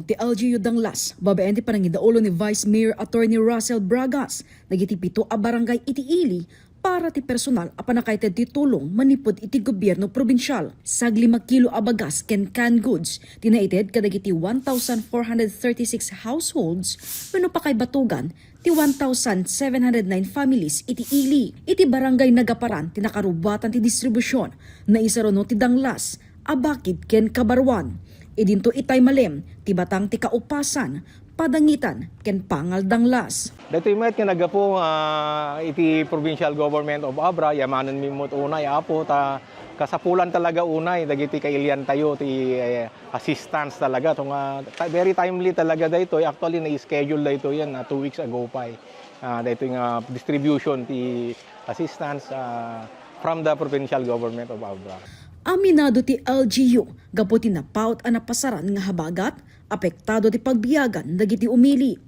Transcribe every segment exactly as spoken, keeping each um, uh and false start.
Ti L G U Danglas, babaen ti panangidaulo ni Vice Mayor Attorney Russell Bragas, dagiti pito a barangay iti ili para ti personal a pannakaited ti tulong manipud iti gobierno probinsial. Saglima kilo a bagas ken canned goods ti naited kadagiti one thousand four hundred thirty-six households wenno pakaibatugan ti one thousand seven hundred nine families iti ili. Iti barangay Nagaparan ti nakarubuatan ti distribusion, naisaruno ti Danglas, Abakid ken Kabaruan. Idinto itay malem ti batang ti kaupasan, padangitan, ken pangal Danglas. Daytoy met nga naggapu, ah, iti Provincial Government of Abra, yamanenmi met unay, Apo, ta kasapulan talaga unay dagiti kailiantayo ti, eh, assistance talaga. So nga, ta-, very timely talaga daytoy. Actually, na-schedule daytoy yan, ah, two weeks ago pay. Ah, daytoy nga distribution ti assistance, ah, from the Provincial Government of Abra. Aminado ti L G U gapu ti napaut a napasaran nga habagat, apektado ti pagbiagan dagiti umili.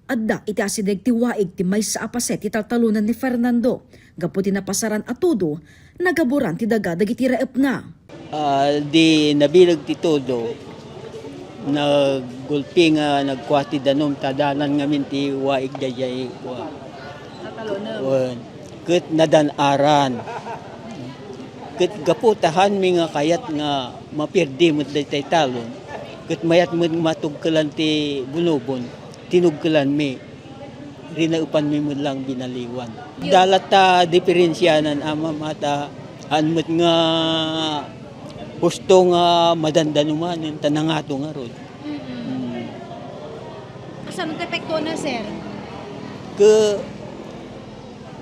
Adda iti asideg ti waig ti maysa a paset ti taltalonan ni Fernando gapu ti napasaran a tudo, nagaburan ti daga dagiti raepna. Ah, di nabileg ti tudo, naggulpi nga nagkua ti danum ta dalan ngamin ti waig daydiay kua. Wen, ket nadan-aran. Ket gapu ta haanmi nga kayat nga maperdi met daytay talon, ket mayat met matugkelan ti bunobon, tinugkelanmi. Rinaepanmi met lang binaliwan. Dalat ta diferensianan a mamata, haan met nga husto nga madandanumanen ta nangato ngarud. Mm. Kasano ti epektona, sir? Ke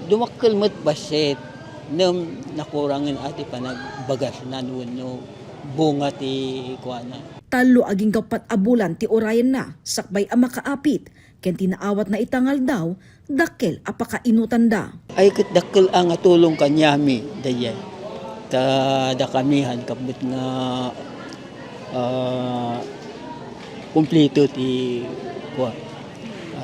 dumakkel met bassit, ngem nakurangen a ti panagbagasnan wenno bunga ti kuana. Tallo agingga uppat a bulan ti urayenna sakbay a makaapit, ken ti naawatna ita nga aldaw, dakkel a pakainutanda. Ay, ket dakkel a nga tulong kaniami daydiay. Ta dakami haan met nga, ah, kumplito ti kua,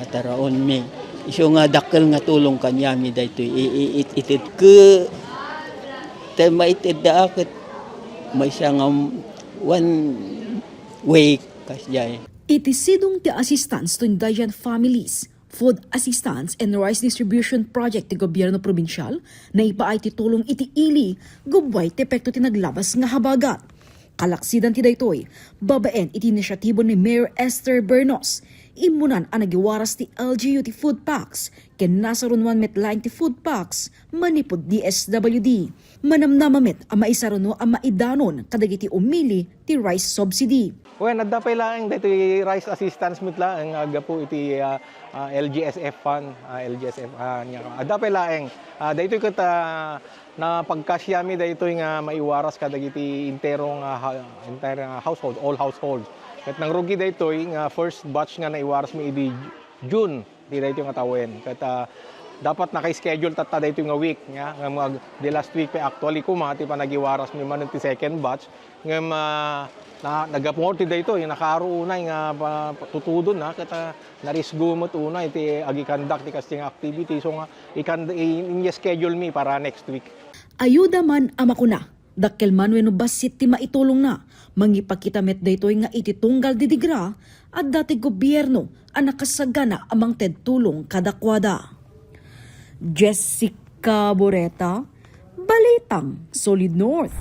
ah, taraonmi. Isu nga dakkel nga tulong kaniami daytoy i-, i-, it-, ited ke, ta maitedda a ket maysa nga one week kasdiay. Iti sidong ti assistance to indigent families, food assistance and rice distribution project ti gobierno probinsial, naipaay ti tulong iti ili, gubbuay ti epekto ti naglabas nga habagat. Kalaksidan ti daytoy, babaen iti inisyatibo ni Mayor Esther Bernos, immunan a nagiwaras ti L G U ti food packs ken nasarunoan met laeng ti food packs manipud D S W D. Manamnama met a maisaruno a maidanon kadagiti umili ti rice subsidy. Wen, adda pay laeng daytoy rice assistance met laeng nga aggapu iti, ah, ah, L G S F fund, ah, L G S F, ah, nia. Adda pay laeng, ah, daytoy ket, ah, napagkasiami daytoy nga maiwaras kadagiti entero nga ha-, entire nga household, all households. Ket nangrugi daytoy nga first batch nga naiwarasmi idi June. Ti daytoy nga tawen. Ket, ah, dapat naka-schedule tatta daytoy nga week, nia, nga mag-, the last week pay actually koma ti panagiwarasmi manen ti second batch. Ngem, ah, na, naggapu ti daytoy, nakaaro unay nga pa-, tutudonna, ket, ah, narisgo met unay ti agi-conduct ti kasdiay nga activity. So nga, ikan-, i-, inya-schedule mi para next week. Ayuda man a makuna, dakkel man wenno bassit ti maitulongna, mangipakita met daytoy nga iti tunggal didigra, adda ti gobierno a nakasagana a mangted tulong kadakuada. Jessica Boreta, Balitang Solid North.